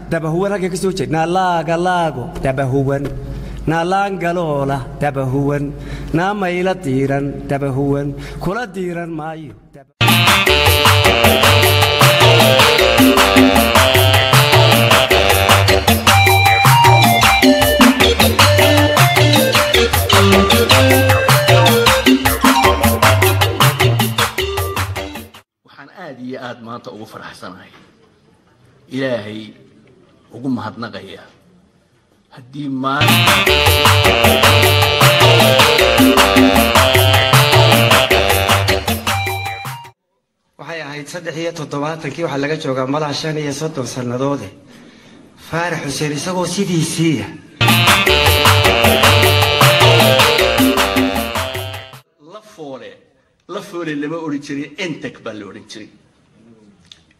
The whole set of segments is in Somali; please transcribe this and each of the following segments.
Dabahuwan halka ka soo jeed naalaaga laago dabahuwan naalaangaloola dabahuwan naamayla diiran dabahuwan kula diiran maayo. Waxaan aada iyo aada maanta ugu faraxsanahay, Ilaahay ugu mahadnaqaya haddii maanta. Waxay ahayd 73-kii, waxaa laga joogaa malaha 35 sannadoode. Faarax Xuseen isagoo sidiisiiya La foole la foole lama odhan jirin, entag baa la odhan jiray.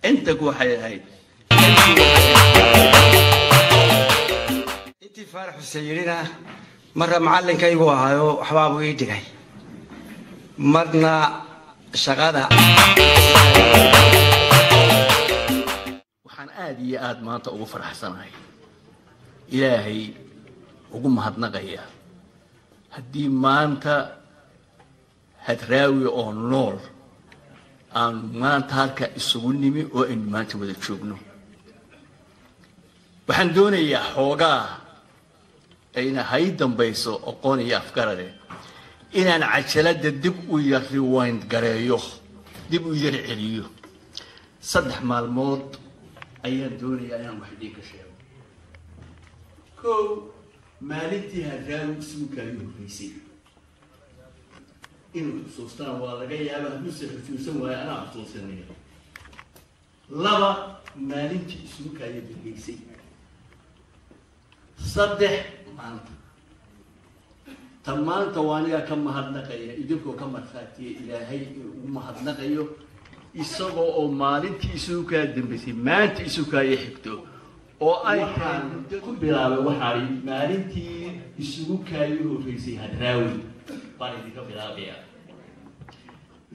Entag waxay ahayd intii Faarax Xuseen yidhina marna macallinkaygu ahaayo waxbaabuu ii dhigay, marna shaqada. Waxaan aada iyo aada maanta ugu faraxsanahay, Ilaahay ugu mahadnaqaya haddii maanta Hadraawi oo nool aanu maanta halka isugu nimi oo aynu maanta wada joogno. Waxaan doonayaa xoogaa ayna hay dambayso aqoon iyo afgarade inaan cajaladda dib u yar rewind gareeyo, dib u yar celiyo. 3 maalmood ayaan doonayaa inaan wax idiinka sheego. Kow, maalintii Hadraawi isugu kaayo horreysay inuu xusuustaan waa laga yaaba, hadduuse xusuusan waayo anaa xusuusinaya. 2, maalintii isugu kaayo dambeysay. 3, maanta. Ta maanta waa anigaa ka mahadnaqaya, idinkoo ka markhaatiya Ilaahay inuu ugu mahadnaqayo isagoo oo maalintii isugu kaa dambeysay maanta isugu kaaya xigto oo ay tahay ku bilaabay. Waxaan maalintii isugu kaayo horreysay Hadraawi baan idinka bilaabaya.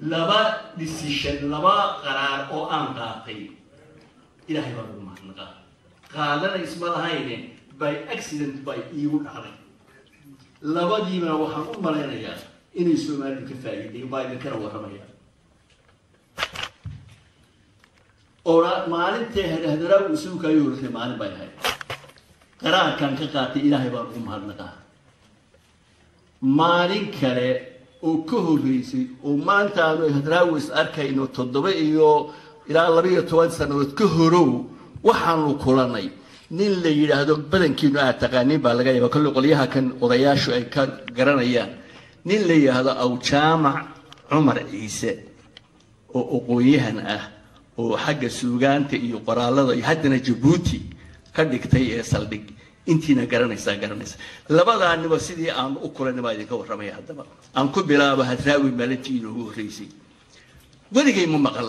2 decision, 2 qaraar oo aan qaatay, Ilaahay baan ugu mahadnaqaa. Qaadana isma lahayne, by accident bay iigu dhacday. Labadiibana waxaan u malaynayaa inay Soomaalidu ka faa'iiday, baa idinkana warramaya. Ora maalintee Hadraawi isugu kaayo horreysay maalin bay ahayd qaraarkan ka qaatay, Ilaahay baan ugu mahadnaqaa. Maalin kale oo ka horreysay oo maanta aanu Hadraawi is arkayno 7 iyo ilaa 12 sannadood ka horow, waxaanu kulanay nin la yidhaahdo, badankiinu aad taqaaniin baa laga yaaba, kolle qolyaha kan odayaashu ay ka garanayaan, nin la yidhaahdo Awjaamac Cumar Ciise oo aqoon-yahan ah oo xagga suugaanta iyo qoraalada iyo haddana Jabuuti ka dhigtay ee saldhig. Intiina garanaysaa garanaysa. Labadaaniba sidii aan u kulanay baa idinka warramaya. Haddaba aan ku bilaabo Hadraawi maalintii inoogu horreysay. Weligay ma maqal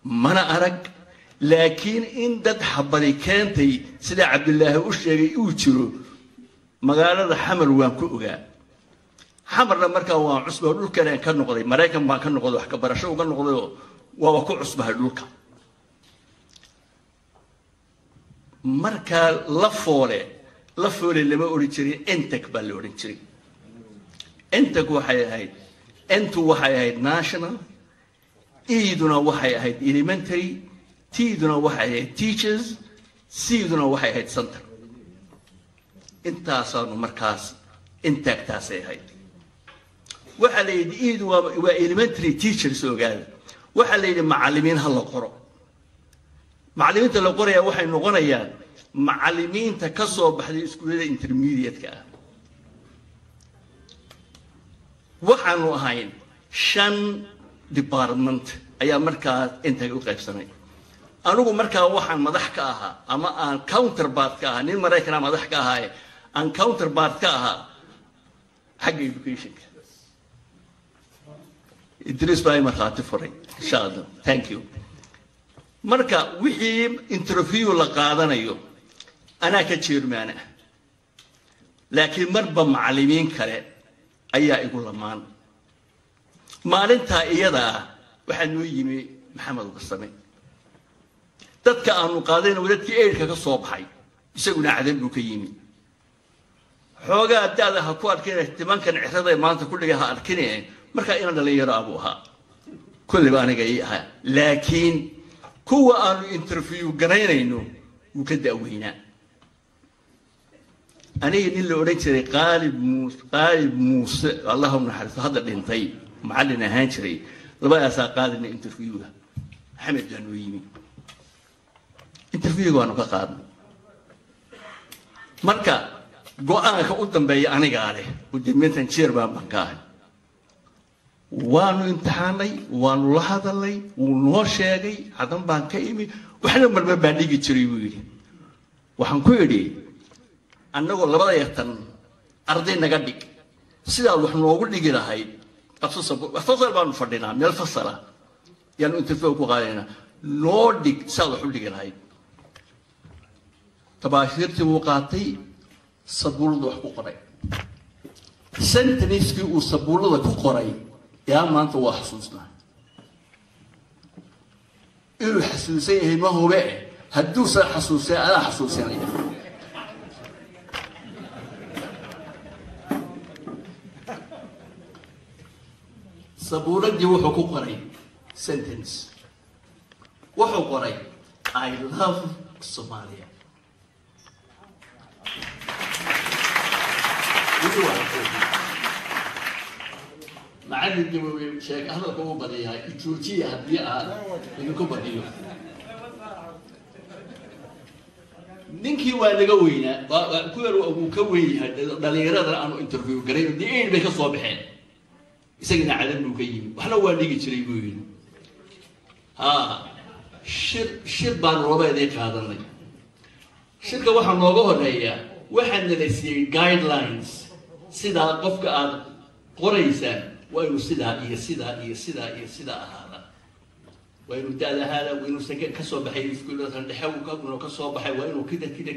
mana arag, laakiin in dad xabadi keentay sida Cabdilaahi u sheegay uu jiro magaalada Xamar waan ku ogaa. Xamarna markaa waan cusba, dhulkanaan ka noqday, Maraykan baan ka noqday, wax ka barasho uga noqdayoo waaba ku cusbahay dhulka. Markaa la foole la foole lama odhan jirin, entag baa la odhan jiray. Entag waxay ahayd, entu waxay ahayd national, eeduna waxay ahayd elementary, tduna waxay ahayd teachers, cduna waxay ahayd center. Intaasaanu markaas intagtaasay ahayd. Waxaa la yidhi eedu waa elementary teachers. Ogaada, waxaa la yidhi macallimiin ha la qoro. Macallimiinta la qoraya waxay noqonayaan macallimiinta ka soo baxday iskuullada intermediate-ka ah. Waxaanu ahayn 5 department ayaa markaa intaga u qaybsanay. Anigu markaa waxaan madax ka ahaa ama aan counterpart ka ahaa nin Maraykana madax ka ahaaye, aan counterpart ka ahaa xagga educationka. Idriis baa i markhaati furay, insha Allah. Thank you. Marka wixii interview la qaadanayo anaa ka jeermaana, laakiin marba macallimiin kale ayaa igu lamaan. Maalintaa iyada ah waxaa noo yimi Maxamed Warsame. Dadka aanu qaadayna waa dadkii eyrka ka soo baxay, isaguna Cadan buu ka yimi. Xoogaa da'da ha ku arkine, timankan cirada maanta ku dhigay ha arkine, markaa inaan dhalinyaro abuu ahaa, kulliba aniga ii ahaa. Laakiin kuwa aanu interview garaynayno wuu ka da'weynaa. Aniga nin la odhan jiray Qaalib Muuse, Qaalib Muuse, Allahu naxariisto, hadda dhintay, macallin ahaan jiray, labadaasaa qaadina interviewga. Maxamed baa noo yimi, interviewga waanu ka qaadnay. Marka go-aanka u dambeeya anigaa leh, udimintan chairman baan ka ahay. Waanu imtixaanay, waanu la hadalnay, wuu noo sheegay Cadan baan ka imi, waxna marmar baan dhigi jiray buu yidhi. Waxaan ku idhi, annagoo labada yatan arday naga dhig, sidaad wax noogu dhigi lahayd fasal baanu fadhinaa, meel fasala yaanu interview ku qaadaynaa, noo dhig sidaad wax u dhigi lahayd. Tabaashiirtii wuu qaatay, sabuulada wax ku qoray. Sentenskii uu sabuulada ku qoray yaa maanta waa xasuusnaa. Inuu xasuusan yahay ma hube, hadduusan xasuusan anaa xasuusinaya. Sabuuladii wuxuu ku qoray sentence, wuxuu qoray "I love Somalia." Weli waa xasuusnaa. Macallin Gabowe sheeg hadalka uu badiyaa, ijoojiya haddii aan idinku badiyo. Ninkii waa naga weynaa, kuwan wuu ka weyn yahay dhalinyarada aanu interview garayn, dee aid bay ka soo baxeen, isagana Cadan buu ka yimi, waxna waa dhigi jiray buu yidhi. Ha shir baanu labaydii qaadanay. Shirka waxaa nooga horeeya, waxaa nala siiyey guidelines, sidaa qofka aad qoraysaan waa inuu sidaa iyo sidaa iyo sidaa iyo sidaa ahaada, waa inuu da-da ahaada, waa inuusan ka soo baxay iskuulatan dhexe uu ka soo baxay, waa inuu kida kida.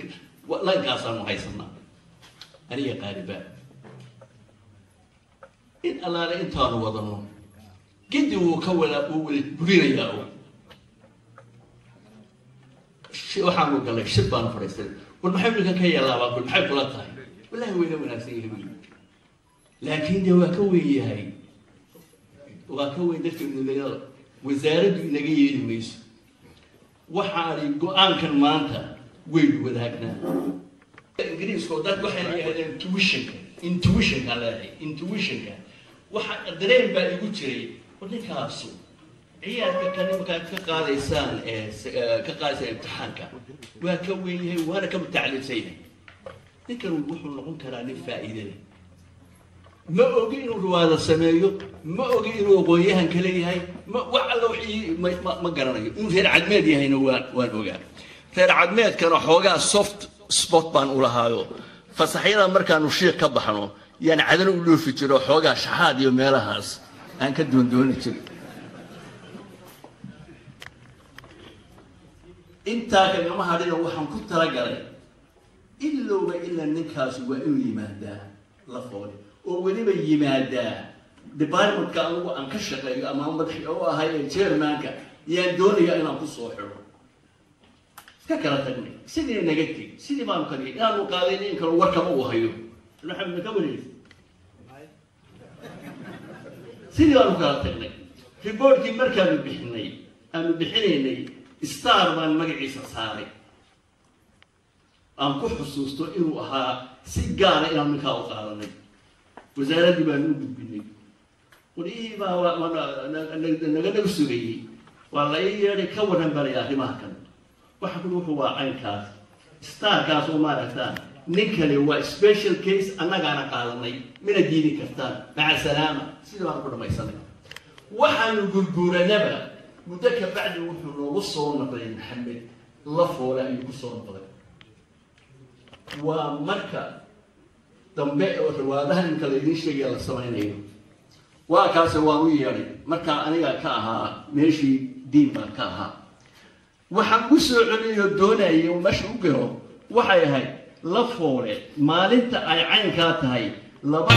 Line-kaasaanu haysanaa aniga qaalibaa. In allaale intaanu wadano gedi wuu ka wada, wuu wada burinayaa. O waxaanu galay shir baanu fadhiistanay. War maxay ninkan ka yeelaabaa? Kul maxay kula tahay? Wallahi wayna wanaagsan yahay buu yidhi, laakiin dee waa ka weyn yahay, waa ka weyn dadka dhalinyarada, wasaaraddu inaga yeeli mayso. Waxaanay go-aankan maanta waynu wadaagnaa. Ingiriiska oo dad waxay yidhahdeen intuitionka, intuitionka leedahay, intuitionka waxa dareen baa igu jiray, war ninkaasu ciyaarka kan markaad ka qaadaysaan ka qaadaysaan imtixaanka waa ka weyn yahay, waana ka mutacallimsan yahay. Ninkan wuxuu noqon karaa nin faa'iide leh. Ma ogi inuu riwaado sameeyo, ma ogi inuu aqoon-yahan kale yahay, ma wax alla wixii ma garanayo. Inuu reer Cadmeed yahayna waan ogaa. Reer Cadmeedkana xoogaa soft spot baan u lahaayo, fasaxyada markaanu shiik ka baxno yaan Cadano u dhoofi jiro, xoogaa shaxaad iyo meelahaas aan ka doondooni jiray. Intaa kagama hadhina, waxaan ku talagalay ilowba ilaa ninkaasi waa inuu yimaadaa La Foole, oo weliba yimaadaa departmentka anugu aan ka shaqeeyo ama madax u ahay ee chairmanka yaan doonaya inaan ku soo xidho. Iska kala tagnay, sidii naga teg, sidii baanu ka dhigay inaanu qaadayn in kalo warkama uu hayo. Maxamed ma ka wareegay? Sidii baanu kala tagnay. Reportkii markaanu bixinay, aanu bixinaynay, star baan magaciisa saaray, aan ku xusuusto inuu ahaa si gaara inaan ninkaa u qaadanay. Wasaaraddii baanu u gudbinay, warihii baa naga sugayey, waa la ii yeedhay. Ka warran balaya arrimaha kan. Waxa kuli wuxuu waa caynkaas, starkaas oo maaragtaa ninkani waa special case, annagaana qaadanay, mina diidi kartaan, maca salaama. Sidii baanu ku dhamaysanay. Waxaanu gurguuranaba muddo ka bacdi wuxuu noogu soo noqday Maxamed La Foole ayuu ku soo noqday. Waa marka dambe oo riwaadaha ninka laydiin sheegaya la samaynayo, waa kaase. Waan u yeedhay markaa, aniga ka ahaa meeshii diin baan ka ahaa. Waxaan u soo celinayo doonayay oo meesha u galo waxay ahayd La Foole maalinta ay caynkaa tahay laba